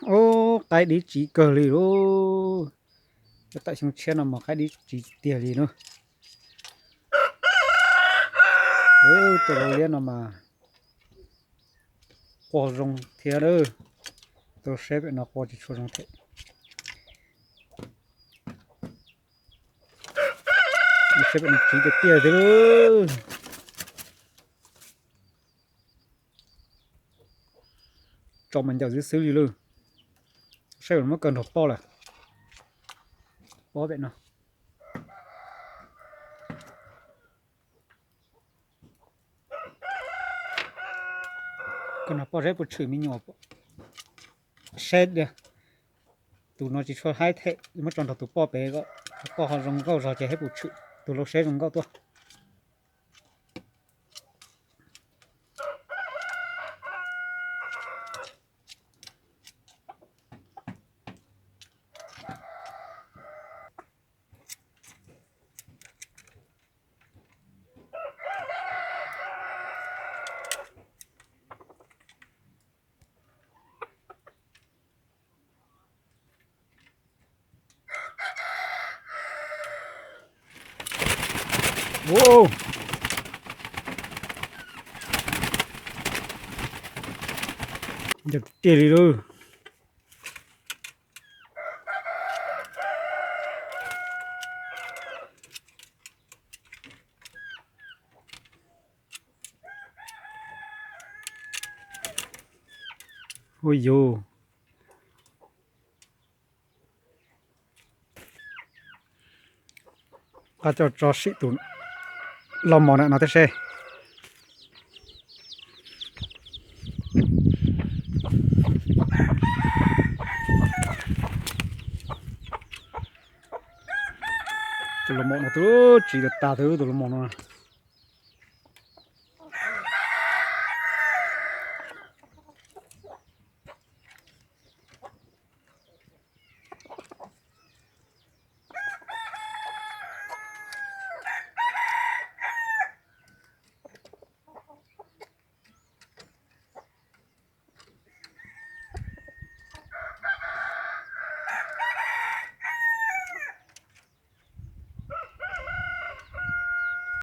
Ub, qaib dib tsiv kawg li lauj. Cov tam xyoo tshiab no mas qaib dib tsiv tiag li na. Tus lau liab no mas qua zoo thiab na. Tus saib pem no qua tsis tshua zoo thiab. Saib pem no tsiv tiag tiag thiab lauj. Tso mas ncaws xwb xwb li lauj. Saib muab kaw nrog poj lawm. Poj pem no. Koj no poj saib puas tshwm me nyuam. Saib tias tus no tsis tshua haib thiab, muab tso nrog tus poj pem, poj ho zoo nkauj zog ces saib puas tshwm, tus lau saib zoo nkauj tuaj. Ncaws tiag li lauj. Ua yus, qab coj tso sim tus lau mos na no thiab seb. Tus lau mos no twb tsiv tas tas xwb tus lau mos no.